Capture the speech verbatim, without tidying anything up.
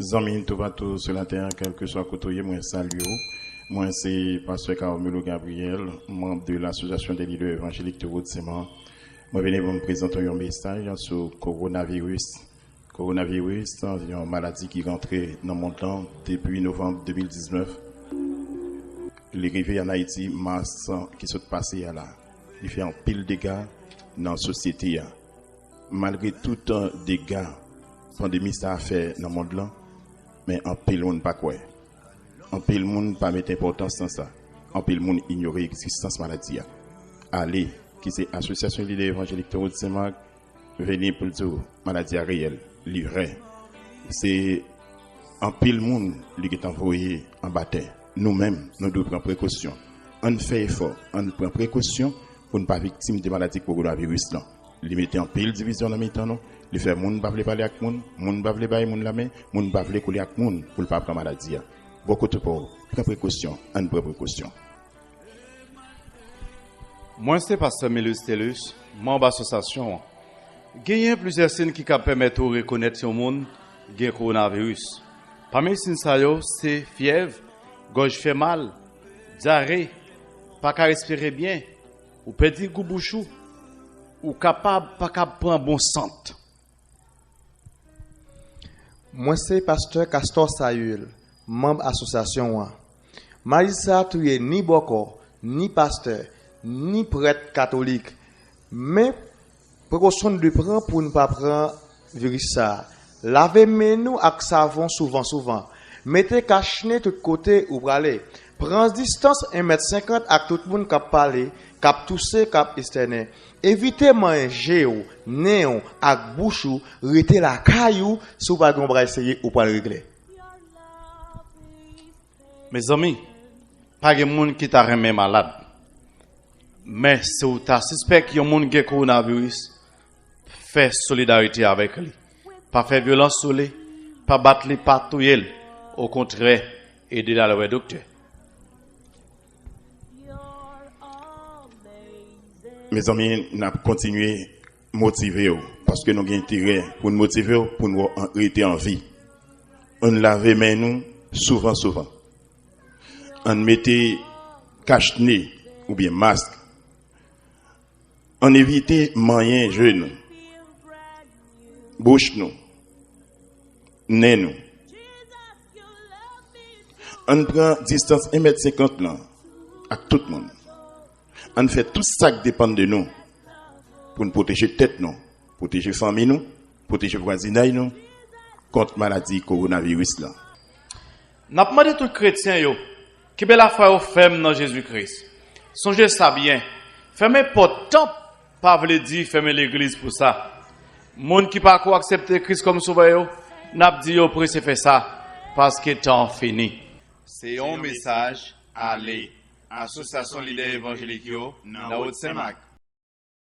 Zanmi toupatou sou latè, kèlkeswa kote w ye, mwen salye w. Mwen se pastè Carmelo Gabriel, manm de l'Association des Leaders Évangéliques de Haute-Sainte-Marthe. Mwen vini pou m prezante yon mesaj sou kowonaviris. Kowonaviris, yon maladi ki rantre nan mond lan depi novanm de mil diznèf. Li rive ann Ayiti mas ki sot pase a la. Li fè anpil dega nan sosyete a. Malgre tout dega pandemi sa a fè nan mond lan, men anpil moun pa kwè. Anpil moun pa mete enpòtans nan sa. Anpil moun inyore egzistans maladi a. Ale, ki se Asosyasyon Lidè Evanjelik Toro de Senmak, vini pou l di w maladi a reyèl, li vrè. Se anpil moun li gentan voye anba tè. Nou menm, nou dwe pran prekosyon. Ann fè efò, ann pran prekosyon pou n pa viktim de maladi kowonaviris lan. Li mete anpil divizyon nan mitan nou. Li fè moun pa vle pale ak moun, moun pa vle bay moun lamen, moun pa vle koule ak moun pou l pa pran maladi a. Bò kote pa w, pran prekosyon, ann pran prekosyon. Mwen se pastè Milus Telus, manm asosyasyon an. Genyen plizyè siy ki ka pèmèt ou rekonèt yon moun gen kowonaviris. Pami siy sa yo se fyèv, gòj fè mal, dyare, pa ka respire byen, ou pèdi gou bouch ou, ou kapab pa kab pran bon sant. Mwen se pastè Castor Sayul, manm asosyasyon an. Maladi sa a touye ni bòkò, ni pastè, ni prèt katolik. Men, prekosyon n dwe pran pou n pa pran viris sa a. Lave men nou ak savon souvan souvan. Mete kach nen tout kote ou prale. Pran distans en mèt senkant ak tout moun k ap pale, k ap touse, k ap estènen. Evite manyen je w, nen w, ak bouch ou, rete lakay ou si w pa gen yon bagay serye ou pral regle. Mezanmi, pa gen moun ki ta renmen malad. Men si w ta sispèk yon moun gen kowonaviris, fè solidarite avèk li. Pa fè vyolans sou li, pa bat li, pa touye l. Okontrè, ede l al wè doktè. Mezanmi, n ap kontinye motive w, paske nou gen enterè pou n motive w, pou n wè w rete an vi. Ann lave men nou souvan souvan. Ann mete kach ne oubyen mask. Ann evite manyen je nou, bouch nou, nen nou. Ann pran distans en mèt senkant lan ak tout moun. Ann fè tout sa k depann de nou pou n pwoteje tèt nou, pwoteje fanmi nou, pwoteje vwazinay nou kont maladi kowonaviris lan. N ap mande tout kretyen yo kenbe lafwa yo fèm nan Jezi Kris. Sonje sa byen, fèmen pòt tanp pa vle di fèmen legliz pou sa. Moun ki pako aksepte Kris kòm Sovè yo, n ap di yo prese fè sa, paske tan an fini. Se yon mesaj Ale, Asosyasyon Lidè Evanjelik yo nan Wòt Senmak.